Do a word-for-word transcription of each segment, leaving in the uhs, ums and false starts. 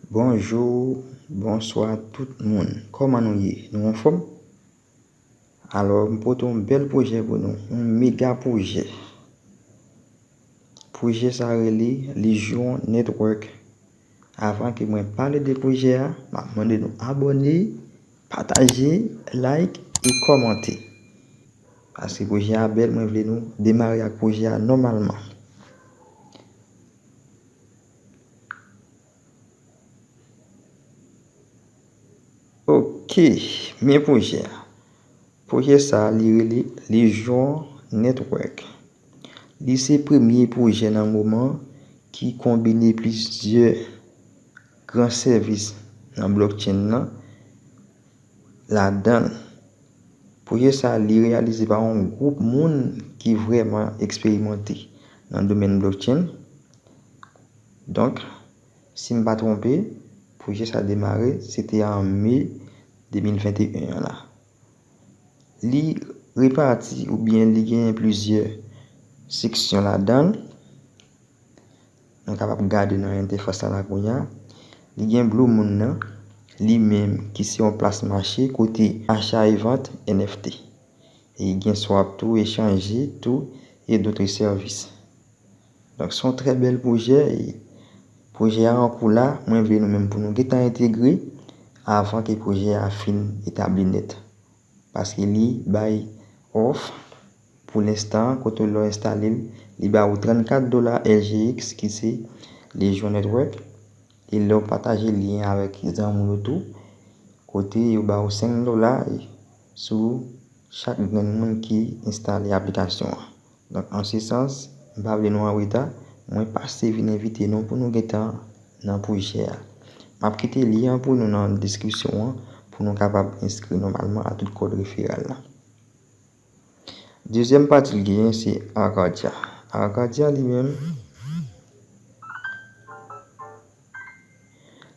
Bonjou, bonswa tout moun. Kòman nou ye? Nou anfòm? Alò, m pote yon bèl pwojè pou nou, yon mega pwojè. Pwojè sa rele Legion Network. Avan ke mwen pale de pwojè a, m ap mande nou abòne, pataje, like e kòmante. Paske pwojè a bèl, mwen vle nou demare ak pwojè a nòmalman. Ok, men pwojè a. Pwojè sa a, li rele Legion Network. Li se premye pwojè nan moman ki konbine plizyè gran sèvis nan blockchain nan ladan l. Pwojè sa a, li reyalize pa yon gwoup moun ki vrèman eksperimante nan domèn blockchain. Donk, si m pa twonpe, pwojè sa a demare, se te an me de mil venteyen an la. Li repati oubyen li genyen plizyè seksyon ladan l. Nou kapab gade nan entèfas la, la kounye a. Li gen Blue Moon nan, li menm ki se yon plas mache kote acha e vant N F T. E gen swap tou, echanje tou, e dòt sèvis. Donk, se yon trè bèl pwojè. E pwojè a an kou la, mwen vle nou menm pou nou gentan entegre avan ke pwojè a fin etabli nèt. Paske li bay òf pou lenstan, kote lè w enstale l, li ba ou trannkat dola L G X ki se Legion Network. E lè w pataje lyen avèk zanmi w yo tou, kote yo ba ou senk dola sou chak grenn moun ki enstale aplikasyon an. Donk, an se sans, m pa vle nou an reta, mwen pase vin envite nou pou nou gentan nan pwojè a. M ap kite lyen an pou nou nan deskripsyon an pou nou kapab enskri nòmalman a tout kòd referal la. Dezyèm pati l genyen se Arcadia. Arcadia li menm,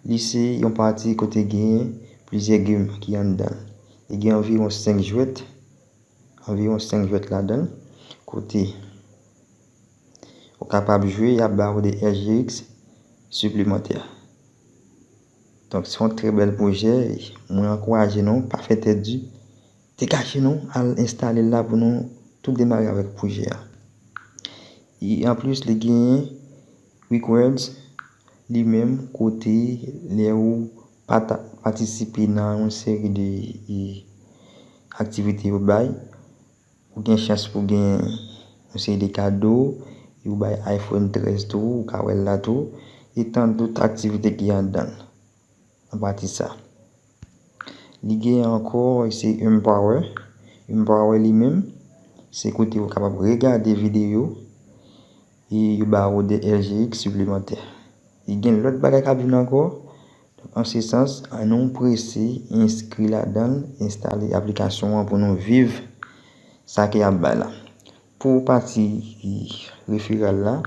li se yon pati kote genyen plizyè game ki anndan l. Li gen anviwon senk jwèt, anviwon senk jwèt ladan l, kote ou kapab jwe, y ap ba ou de L G X siplemantè. Donk, se yon trè bèl pwojè. Mwen ankouraje nou, pa fè tèt di. Degaje nou, al enstale l la pou nou tou demare avèk pwojè a. E anplis, li genyen rewards li menm, kote lè ou pata-, patisipe nan yon seri de, e, aktivite yo bay, ou gen chans pou gen yon seri de kado, yo bay iPhone trèz tou, ou ka wè l la tou, e tan dòt aktivite ki anndan l, nan pati sa. Li gen ankò, se Empower. Empower li menm, se kote ou kapab regade videyo, e yo ba ou de L G X siplemantè. E gen lòt bagay k ap vin ankò. Donk, an se sans, ann nou prese enskri ladan l, enstale aplikasyon an pou nou viv sa ke y ap bay la. Pou pati referal la,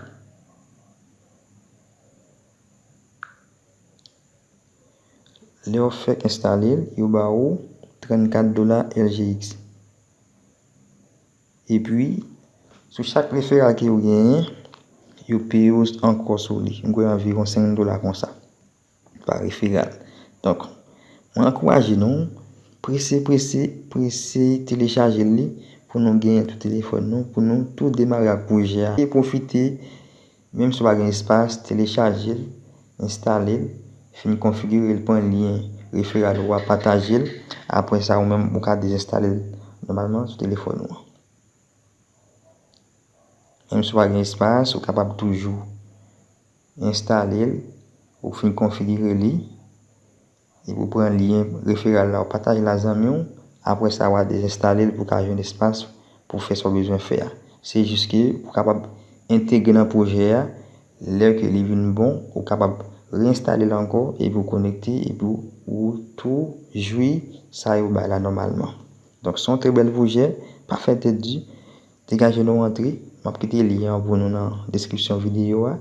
lè w fèk enstale l, yo ba ou trannkat dola L G X. Epi, sou chak referal ke w genyen, yo peye w ankò sou li. M kwè anviwon senk dola konsa pa referal. Donk, mwen ankouraje nou, prese, prese, prese telechaje li pou nou genyen tou telefòn nou, pou nou tou demare ak pwojè a. E pwofite, menm si w pa gen espas, telechaje l, enstale l, fin konfigire l, pran lyen referal ou a, pataje l. Apre sa, ou menm, ou ka dezenstale l nòmalman sou telefòn ou an. Menm si w pa gen espas, ou kapab toujou enstale l, ou fin konfigire li, epi w pran lyen referal la, w pataje l a zanmi w, apre sa, w a dezenstale l pou w ka jwenn espas pou w fè sa w bezwen fè a. Se jis ke pou w kapab entegre nan pwojè a, lè ke li vin bon, ou kapab reenstale l ankò, epi w konekte, epi w, ou tou jwi sa yo bay la nòmalman. Donk, se yon trè bèl pwojè, pa fè tèt di, degaje nou rantre, m ap kite lyen an pou nou nan deskripsyon videyo a.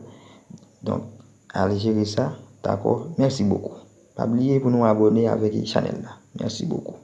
Donk, ale jere sa, dakò? Mèsi bokou. Pa bliye pou nou abòne avèk chanèl la. Mèsi bokou.